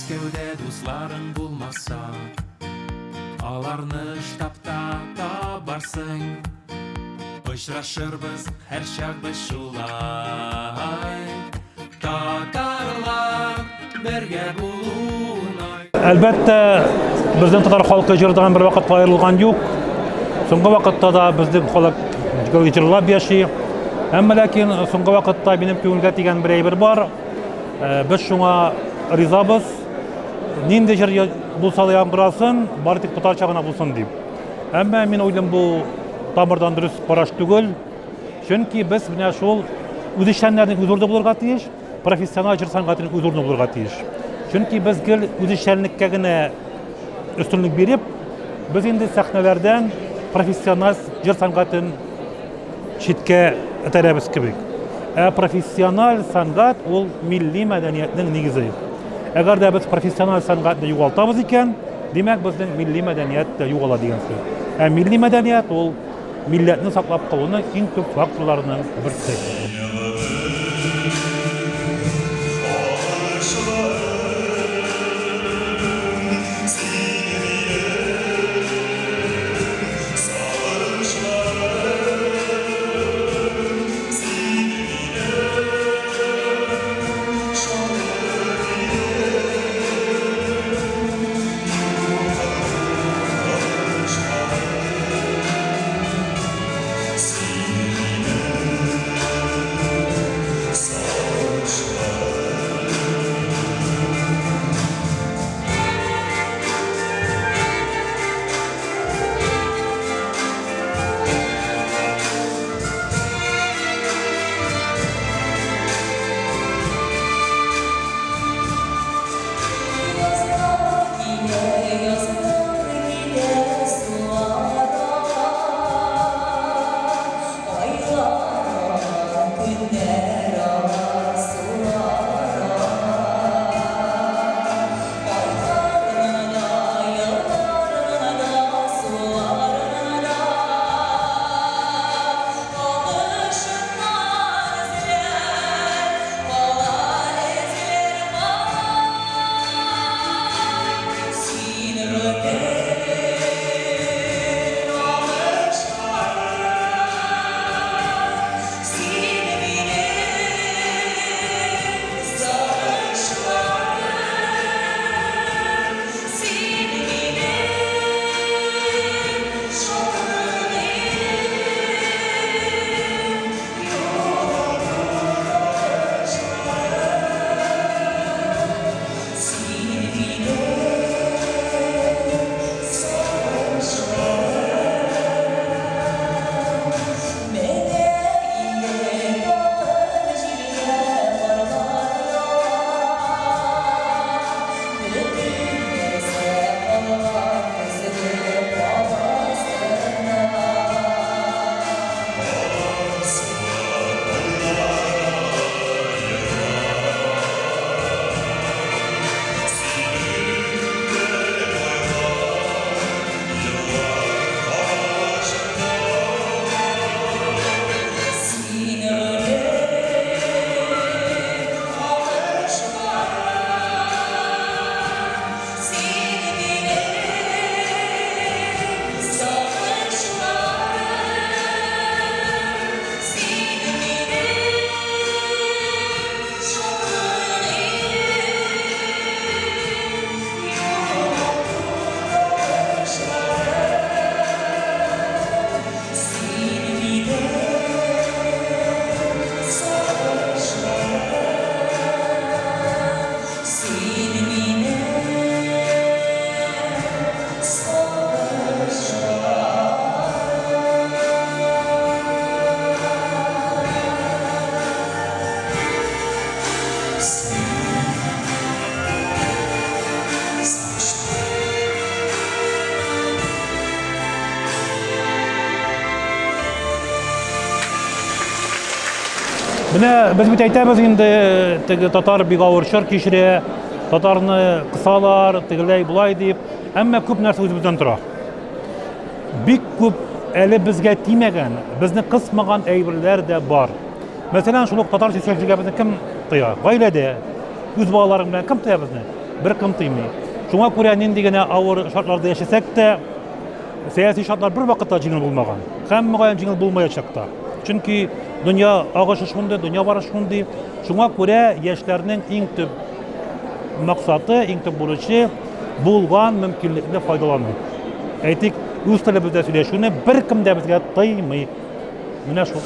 Мәскәүдә дусларың булмаса, Аларны штабта табарсың. Очрашырбыз һәрчак без шулай. Татарлар бергә булунай. Әлбәттә, безнең татар халкы җырдан бер вакытта аерылган юк. Соңгы вакытта да безнең халык гел җырлап яши. Әмма ләкин соңгы вакытта минем күңелгә тигән бер әйбер бар. Э, без шуңа ризабыз. Нинди җыр булса да яңгырасын, бары тик татарча гына булсын дип. Әмма мин уйлыйм, бу тамырдан дөрес караш түгел. Чөнки без менә шул үзешчәннәрнең үз урыны булырга тиеш, профессиональ җыр сәнгатенең үз урыны булырга тиеш. Чөнки без гел үзешчәнлеккә генә өстенлек биреп, без инде сәхнәләрдән профессиональ җыр сәнгатен читкә этәрәбез кебек. Ә профессиональ сәнгать ул милли мәдәниятнең нигезе. Әгәр дә без профессиональ сәнгатьне югалтабыз икән, димәк безнең милли мәдәният тә югала дигән сүз. Ә милли мәдәният ул милләтне саклап калуның иң төп факторларының берсе. Менә без бит әйтәбез инде, теге татар бик авыр чор кичерә, татарны кысалар, тегеләй болай дип. Әмма күп нәрсә үзебездән тора. Бик күп әле безгә тимәгән, безне кысмаган әйберләр дә бар. Мәсәлән, шул ук татарча сөйләшергә безне кем тыя? Гаиләдә үз балаларың белән кем тыя безне? Беркем тыймый. Шуңа күрә нинди генә авыр шартларда яшәсәк тә, сәяси шартлар бер вакытта җиңел булмаган. Һәм мөгаен җиңел булмаячак та. Чөнки дөнья агышы шундый, дөнья барышы шундый. Шуңа күрә яшьләрнең иң төп максаты, иң төп бурычы булган мөмкинлекне файдалану. Әйтик, үз телебездә сөйләшүне беркем дә безгә тыймый. Менә шул.